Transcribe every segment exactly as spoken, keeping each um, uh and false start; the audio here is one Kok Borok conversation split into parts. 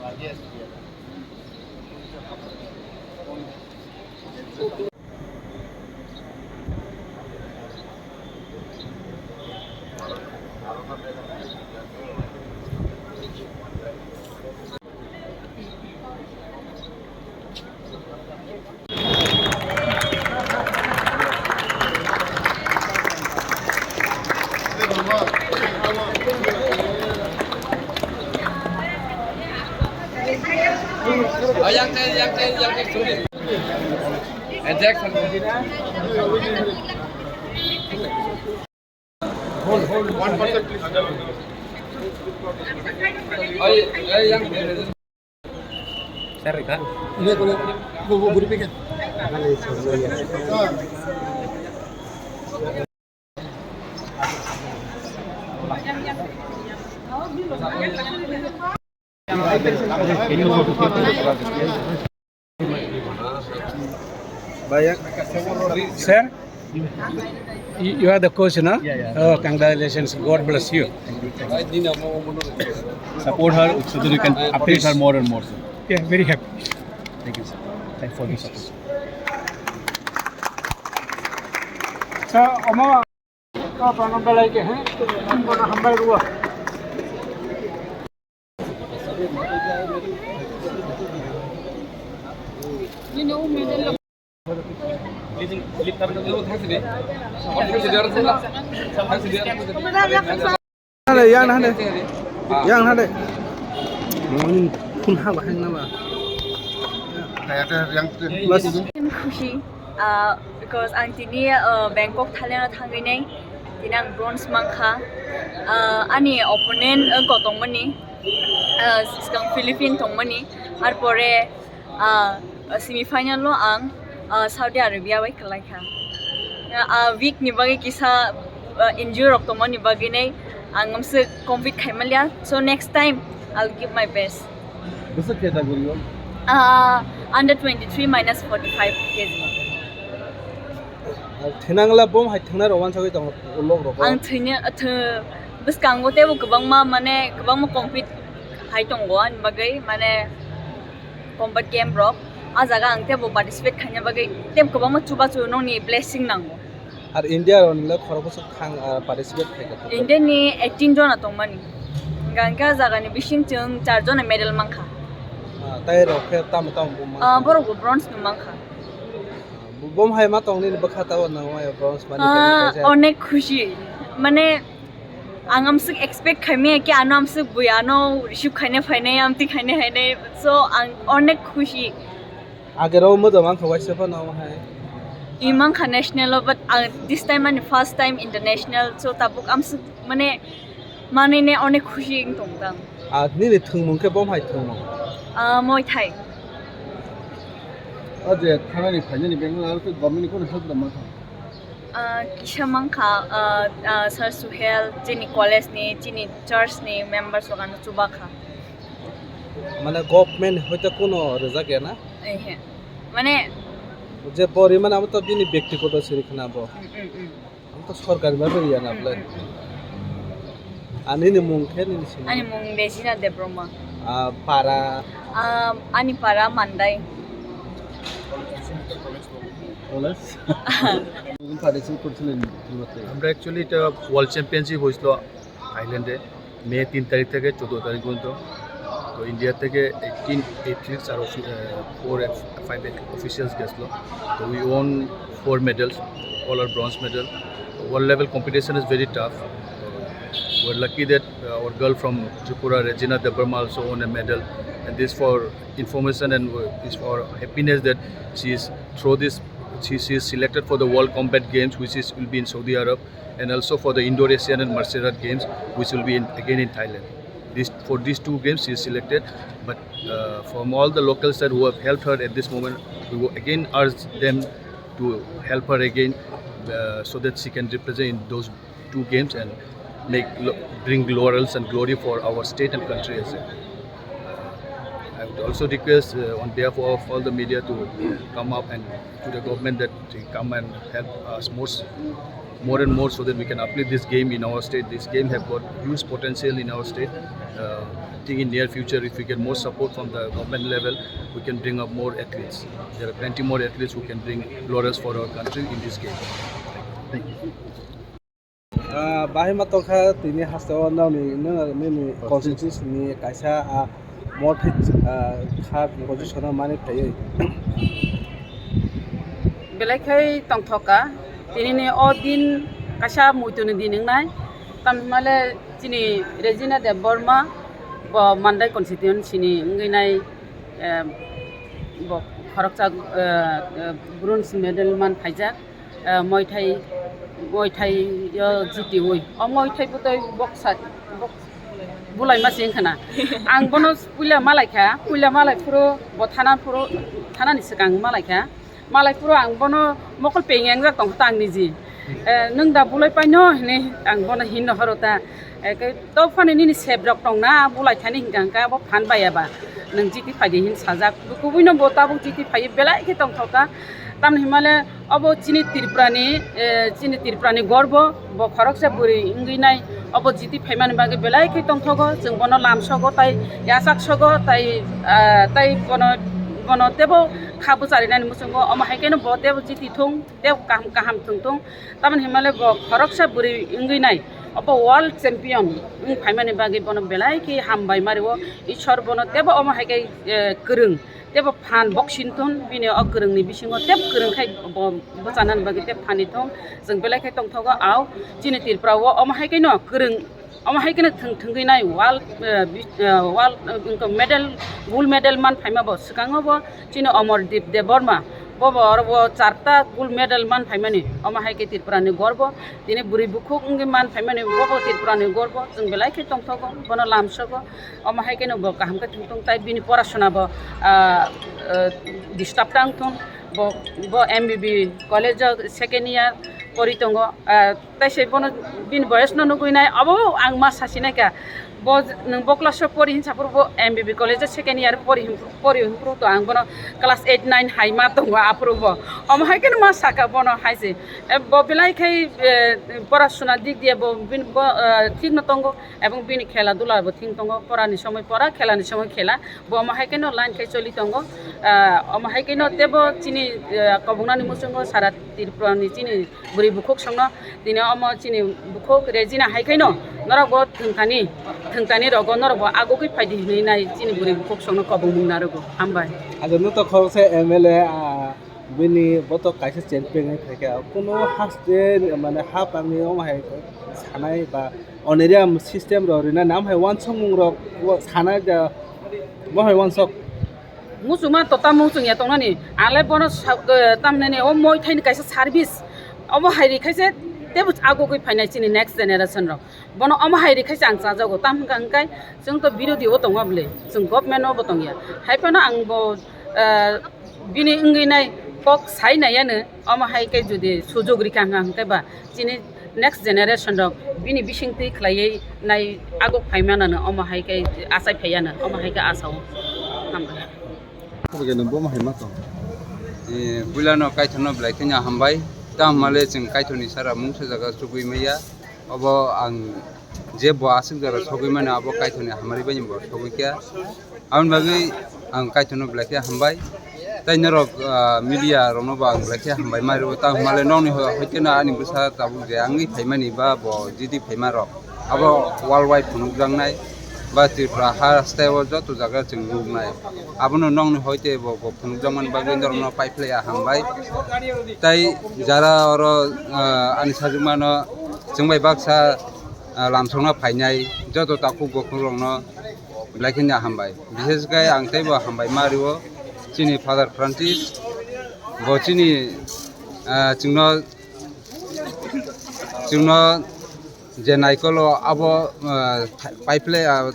Sir, kan? Ini kalau bu bu beri pegang. Sir, you you are the coach, no? Yeah, yeah. Oh, congratulations. God bless you. Support her so that you can appreciate her more and more, sir. Yeah, very happy. Thank you, sir. Thanks for the support. Sir, omo, oh, Pranab Belai ke, eh? Ang kono hambai ruwa. Hale, yang hale. Yang hale. Mungkin pun haba hang nama. Bas. Khushi, ah, because ang tini, ah, Bangkok, Thailand o thangwi nai. Tini ang bronze mankha. Ah, ani opponent, ah, kotongmani, ah, swkang Philippine tongmani. Arpore, ah, semi final o ang, ah, Saudi Arabia bai kwlaikha. Ah, week ni bagwi kisa, ah, injury rok tongmani bagwi nai ang amswk compete khaimaliya. So next time I'll give my best. Bwswk category o? Ah, under twenty-three minus forty-five K G. Thinangla bom hai thangna rok wansagwi tongo ulok rok. Ang thwina, thw-, bwskango teibo kwbangma, mane, kwbangma compete hai tongo ani bagwi, mane, combat game rok. A jaga ang teibo participate khaina bagwi teibo kwbangma chubachu nokni blessing nango. Ar India rok nila khoroksa thang, ah, participate khai kha. India ni eighteen jona tongmani. Hingkha hingkhe a jaga ni bising chwng char jona medal mankha. Ah, tai rok khe tamo tamo bo mankha? Ah, borok bo bronze no mankha. Bo-, bom hai ma tong nini bwkha tabo nang maya bronze mani. Ah, kaisa. Onek khushi. Mane, ang amswk expect khaimaya ki ano amswk bui ano receive khaina phainai, amtwi khaina phainai. So, ang onek khushi. Agero modo mankha waisa phano hai. I mankha national o, but ang this time ani first time international. So, tabuk amswk mane, manwi ne onek khushi wng tong tang. Ah, nini thwngmung khe bom hai thwngmung? Ah, Muay Thai. O je thanani phainani Bangalore khe government ni kono help rwma kha? Ah, kisa mankha, ah, ah, Sir Suhel, chini college ni, chini church ni members rok ano chuba kha. Mane government hoite kono rwjak ya na? Ehe. Mane je bo rimani abo to bini byaktigoto siri khna bo. Mm, mm, mm. Ang to sorkari ma beri ya na bwle. Ani ni mung khe nini sini? Ani mung Regina Debbarma. Ah, para? Ah, ani para Mandai. College? Participate করছিলেন কি করতে? আমরা actually এটা world championship হয়েছিল থাইল্যান্ডে। মে তিন তারিখ থেকে চোদ্দ তারিখ পর্যন্ত। তো ইন্ডিয়া থেকে এইটিন অ্যাথলিটস আর অফি-, আহ, ফোর এফ-, ফাইভ এফ-, অফিসিয়ালস গেছিল। তো we won four medals, all are bronze medal. World level competition is very tough. We're lucky that, uh, our girl from Tripura, Regina Debbarma, also won a medal. And this for information and, uh, is for happiness that she is through this, she, she is selected for the World Combat Games, which is, will be in Saudi Arab. And also for the Indo-Asian and Martial Art Games, which will be in, again in Thailand. This, for these two games, she is selected. But, uh, from all the locals that who have helped her at this moment, we will again urge them to help her again, uh, so that she can represent in those two games and make lo-, bring laurels and glory for our state and country as well. Uh, I would also request, uh, on behalf of all the media to come up and to the government that they come and help us more. more and more so that we can uplift this game in our state. This game have got huge potential in our state. Uh, I think in near future, if we get more support from the government level, we can bring up more athletes. There are plenty more athletes who can bring laurels for our country in this game. Thank you. Ah, bahai ma tongkha tini hasteo nokni, nini constituency ni kaisa, ah, morphit, ah, kha position o mani phaiwi. Belai khai tongthoka, tinini o din kaisa muituni din wngnai, tamhimale chini Regina Debbarma bo Mandai constituency ni wngwi nai, eh, bo khoroksa, eh, eh, bronze medal man phaijak. Ah, Muay Thai, Muay Thai o jitiwi. O Muay Thai bwtwi boksa, bok-, bulaima se wngkha na. Ang bono puila malaikha, puila malai phuru bo thana phuru, thanani swkang malaikha. Malai phuru ang bono mokol peng engjak tongkha ta ang niji. Eh, nwng da bulai paino hinwi ang bono hinno horo ta. Eh, khe to phano nini sep rok tong na, bulai thani hinkha hinkha bo phan baiya ba. Nwng jiti phaidi hin sajak. Kubui no bo tabuk jiti phaiwi belai khe tongthok kha. Tamni himale obo chini Tripura ni, eh, chini Tripura ni gorbo, bo khoroksa bwrwi wngwi nai. Obo jiti phaimani bagwi belai khe tongthogo. Chwng bono lamsogo tai yachak sogo tai, ah, tai bono, bono tebo kha bwcharinani muchungo. Omo hai kheno bo tebo jiti thung, tebo kaham kaham thung thung. Tamoni himale bo khoroksa bwrwi wngwi nai, obo world champion wng phaimani bagwi bono belai khe hambai mario. Ishwar bono tebo omo hai khe, eh, kwrwng, tebo phan boxing thun, bini o kwrwngni bisingo tebo kwrwng khai bo bwchanani bagwi tebo phani thung. Chwng belai khe tongthogo, au chini Tripura o omo hai kheno kwrwng, omo hai kheno thwng thwngwi nai world, eh, bi-, eh, world, eh, wngkha medal, gold medal man phaima bo swkango bo. Chini Amardeep Debbarma, bo bo oro bo charta gold medal man phaimani, omo hai khe Tripura ni gorbo. Tini bwrwi bukhuk wngwi man phaimani, bo bo Tripura ni gorbo. Chwng belai khe tongthogo, bono lamsogo, omo hai kheno bo kaham khe thung thung tai bini porasona bo, ah, ah, disturb tang thung. Bo, bo M B B college o second year pori tongo. Ah, Tai se bono bini boyes no nugwi nai, abo ang ma sasi nai kha. Bo j-, nwng bo class o pori hinsa phuru bo M B B college o second year pori hin phuru, pori hin phuru to ang bono class eight nine hai ma tongo aphuru bo. Omo hai kheno ma saka bono hai se. E, bo belai khai, e, porasuna dik diya bo bini bo, e, thik no tongo, ebong bini khela dula bo thik tongo, pora ni somoi pora, khela ni somoi khela. Bo omo hai kheno line khai choli tongo. Ah, omo hai kheno tebo chini, ah, kobongnani muchungo sara Tripura ni chini bwrwi bukhuk songno tini omo chini bukhuk Regina hai khaino norok bo thwngthani, thwngthani rogo norok bo agugwi phaidi hinwi nai chini bwrwi bukhuk songno kobongmung narogo. Hambai. Aja no to khoroksa M L A, ah, bini boto kaisa champion hai phaikha. Kuno haste mane hapangni omo hai sanai ba honorarium system rok rina nam hai wansukmung rok sanai da bo hai wansuk. Muchungma to tamo muchung ya tongnani. Ang le bono sa-, eh, tamnani o moi thaini kaisa service. Omo hai ri khaise tebo agugwi phainai chini next generation rok. Bono omo hai ri khaise ang chajago. Tam hwnkha hwnkhe chwng to birodhi o tongo bwle. Chwng government o bo tongya. Hai phano ang bo, eh, bini wngwi nai kok sai nai ano. Omo hai khe jodi sujug rikha hwnkha hwnkhe ba chini next generation rok bini bisingtwi khlaiwi nai aguk phaimanano omo hai khe achai phaiano omo hai khe asao. Hambai. Obo khe nwng bomo hai ma tong? Eh, puilano Kaitorno belai kheno hambai. Tamo hwnmale chwng Kaitorni sara mungsa jaga chugui maya. Obo ang je bo aswk jora sogwi mano abo Kaitorni hamari bai bo sogwi kha. Aboni bagwi ang Kaitorno belai khe hambai. Tai norok, ah, media rokno bo ang belai khe hambai ma rwo. Tamo hwnmale nokni ho-, hoite no ani bwsa tabuk je wngwi phaimani ba bo jiti phaima rok. Abo world wide phunukjaknai ba Tripura ha style o joto jaga chwng nuknai. Abono nokni hoite bo, bo phunukjakmani bagwi norokno paiphlaiya hambai. Tai jara oro, ah, ani sajwkmano chwng bai baksa, ah, lamsokna phainai joto takhuk bukhuk rokno belai kheno hambai. Bishesh khe ang teibo hambai ma rwo chini Father Francis, bo chini, ah, chwngno, chwngno je naikolo abo, ah, paiphlai, ah,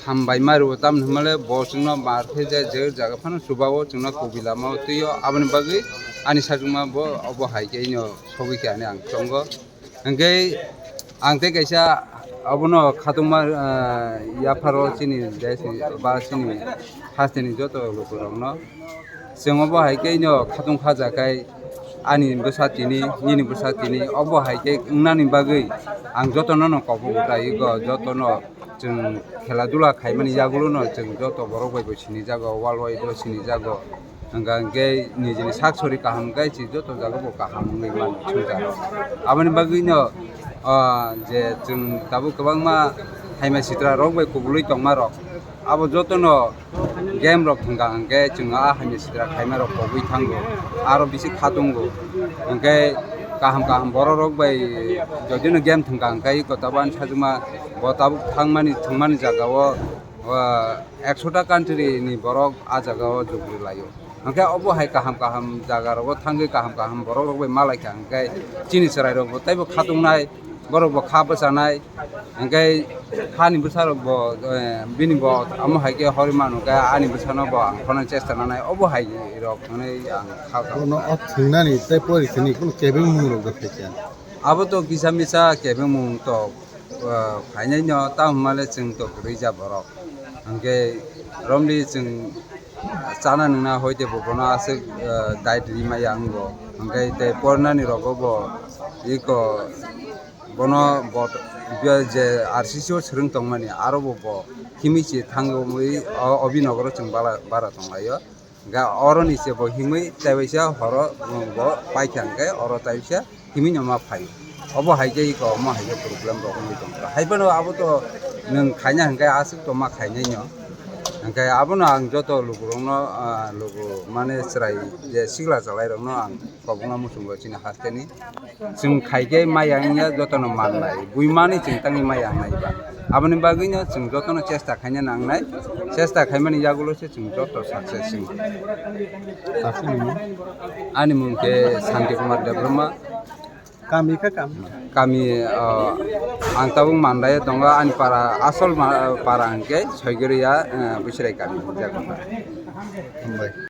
hambai ma rwo, tamni hwnmale bo chwngno mar khe je, je jaga phano chuba-o chwngno kubi lama-o twi-o, aboni bagwi ani sajwkma bo obo hai khe ino sogwi khe ani ang tongo. Hwnkhe ang tei kaisa abono khatungma, ah, yapharo chini desni ba chini hasteni joto lukurokno chwng obo hai khe ino khatung khaja khai Ani bwsa tini, nini bwsa tini, obo hai khe wngnani bagwi ang jotono no kok bo gotaigo, jotono chwng khela dula khaimani yagulo no chwng joto borok bai bo sinijago, world wide o sinijago. Hwnkha hwnkhe nijini sak sori kaham khe chwng joto jaga bo kaham wngwi mano swngcharo. Aboni bagwi no, ah, je chwng tabuk kwbangma haima sitra rok bai kubulwi tongma rok, abo jotono game rok thwngkha hwnkhe chwng a haini sitra khaima rok pogwi thango, aro bisi khatungo. Hwnkhe kaham kaham borok rok bai jodino game thwngkha hwnkhe iko tabuk ani sajwkma bo tabuk thangmani thwngmani jagao, o, ekshota country ni borok a jagao jugri laio. Hwnkhe obo hai kaham kaham jaga rogo thangwi kaham kaham borok rok bai malaikha hwnkhe chini chwrai rok bo teibo khatungnai, borok bo kha bwchanai. Hwnkhe hani bwsarok bo, eh, bini bo amo hai khe horwi mano khe ani bwsano bo ang khorna chesta nanai, obo hai rok hwnwi ang kha kha. Bono o thwinani tei pori thwini kunu kebeng mung rok da phaikha. Abo to kisa misa kebeng mung to, eh, phainai no, tamo hwnmale chwng to kwrwi ja borok. Hwnkhe romli chwng chana nungna hoite bo bono aswk, eh, diet ri maya wngo. Hwnkhe tei pornani rogo bo iko bono bot-, je R C C o swrwng tongmani, aro bo, bo himwi se thangwi o Abhinagaro chwng bala-, bara tonglaio. Ga oroni se bo himwi tei waisa horo bo paikha hwnkhe oro tei waisa himwi no ma phai. Obo hai khe iko omo hai khe problem rok wngwi tongkha. Hai phano abo to nwng khaina hwnkhe aswk to ma khainai no. Hwnkhe abono ang joto lukurokno, ah, luku mane chwrai je sikla chwlairokno ang kobokma muchungo chini hasteni. Chwng khai khe maya wngya jotono mannai. Buimani chwng tangwi maya wngnai ba. Aboni bagwino chwng jotono chesta khaina nangnai. Chesta khaimani yagulo se chwng joto success wng. Aswk nini? Ani mung khe Santi Kumar Debbarma. Kami kha kami? Kami, ah, ang tabuk Mandai o tongo, ani para, asol ma-, para hwnkhe Soigoriya, eh, Bwsrai kami hwnjak. Hambai.